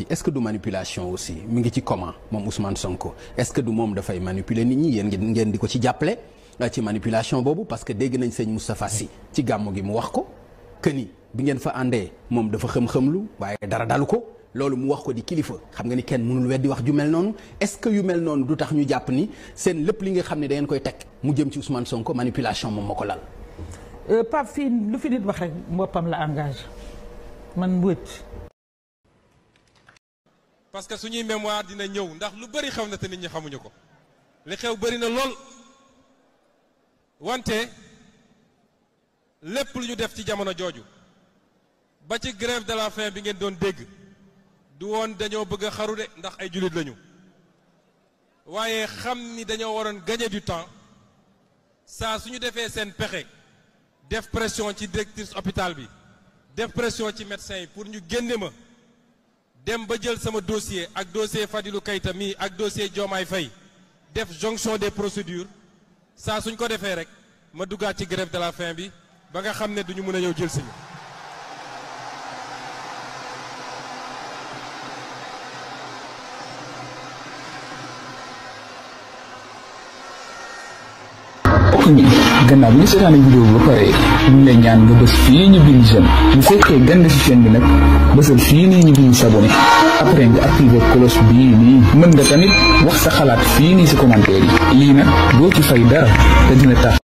est-ce que du manipulation aussi mi ngi ci comment moom Ousmane Sonko est-ce que du moom dafay manipuler nit ñi yéen ngeen di ko ci jàppale ci manipulation boobu parce que dégg nañ sëñ Moustapha Sy ci gàmmu gi mu wax ko que ni bi ngeen fa àndee moom dafa xam-xamlu waaye dara dalu ko loolu mu wax ko di kilifa xam nga ni kenn mënul weddi wax ju mel noonu est-ce que yu mel noonu du tax ñu jàpp ni seen lépp li nga xam ne da ngeen koy teg mu jëm ci Ousmane Sonko manipulation moom moo ko lal. Pape fii lu fi nit wax rek boppam la engagé man Mbodj. parce que suñuy mémoire dina ñëw ndax lu bëri xew na te nit ñi xamuñu ko li xew bëri na lool wante lépp lu ñu def ci jamono jooju ba ci grève de la faim bi ngeen doon dégg du woon dañoo bëgg a xaru de ndax ay jullit lañu waaye xam ni dañoo waroon gagner du temps saa suñu defee seen pexe def pression ci directrice hôpital bi def pression ci médecin yi pour ñu génne ma dem ba jël sama dossier ak dossier Fadilou Keita mi ak dossier Diomaye Faye def jonction des procédures saa suñ ko defee rek ma duggaat ci grève de la faim bi ba nga xam ne duñu mën a ñëw jël si ñu gannaaw bi ñu seetaane vidéo bi ba pare ñu ngi lay ñaan nga bës fii ñu bind j'aime bu fekkee gën ci chaîne bi nag bësal fii nii ñu bind s'abonné après nga activé cloche bii nii mën nga tamit wax sa xalaat fii nii si commentaire yi lii nag doo ci fay dara te dina tax